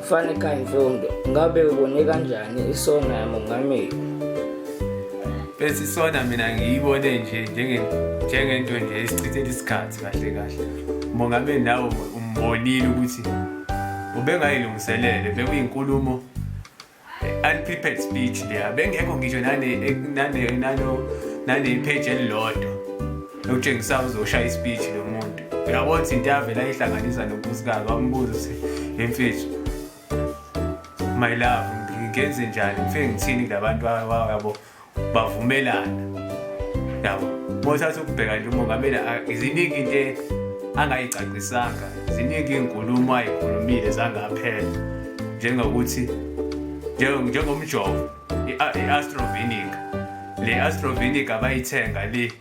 Fanekhaya Mfundo, ngabe ubone kanjani isona yamongameli? Bese isona mina ngiyibone nje njengento nje esichithela isikhathi kahle kahle. Umongameli nawe umbonile ukuthi ubengayilungiselele, bekuyinkulumo unprepared speech leya, bengekho ngisho nane nane nano nane page elilodwa lokutshengisa uzoshaya ispeech lo muntu. Uyabona ukuthi into yavela ayihlanganisa nonkosikazi, wambuza ukuthi, "Imfethu, my love, ngenze njani? Ngifike ngithini kulabantu?" Yabo, bavumelana, yabo. Mothatha ukubheka nje umongameli, ziningi into angayicacisanga, ziningi iy'nkulumo ayikhulumile zangaphela, njengokuthi njengomjovo i-AstraZeneca, le AstraZeneca abayithenga le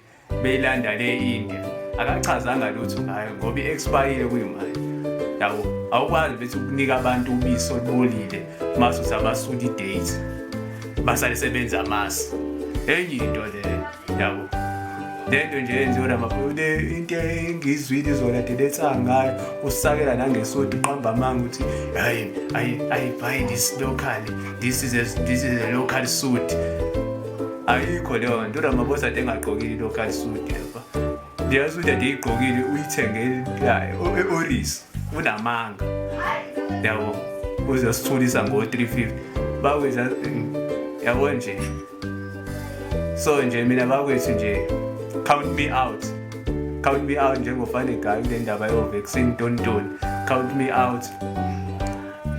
beyilanda le India, akachazanga lutho ngayo ngoba i-expire kuyimanje, yabo. Awukwazi bethi ukunika abantu ubisi olubolile mase uthi abasula i-date, basale sebenza amasi. Enye into leyo, yabo, lento nje yenziwe Ramaphosa, into engizwile izona deletha ngayo, usakela nangesudi, uqamba amanga ukuthi, "Hayi, I buy this locally, this is a local suit." Ayikho leyo nto. uRamaphosa ade engagqokile i-local suit lapha. Leya suit ade eyigqokile uyithenge la e-Oris. Unamanga, yabo. Uzosithulisa ngo-350 bakwenza, yabo nje. So nje mina bakwethu nje, count me out, count me out njengoFane Guy kule ndaba yo-vaccine tontoni, count me out.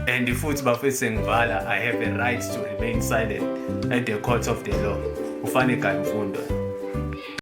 And futhi bafethu, sengivala, I have a right to remain silent at the court of the law. uFane Guy Mfundo.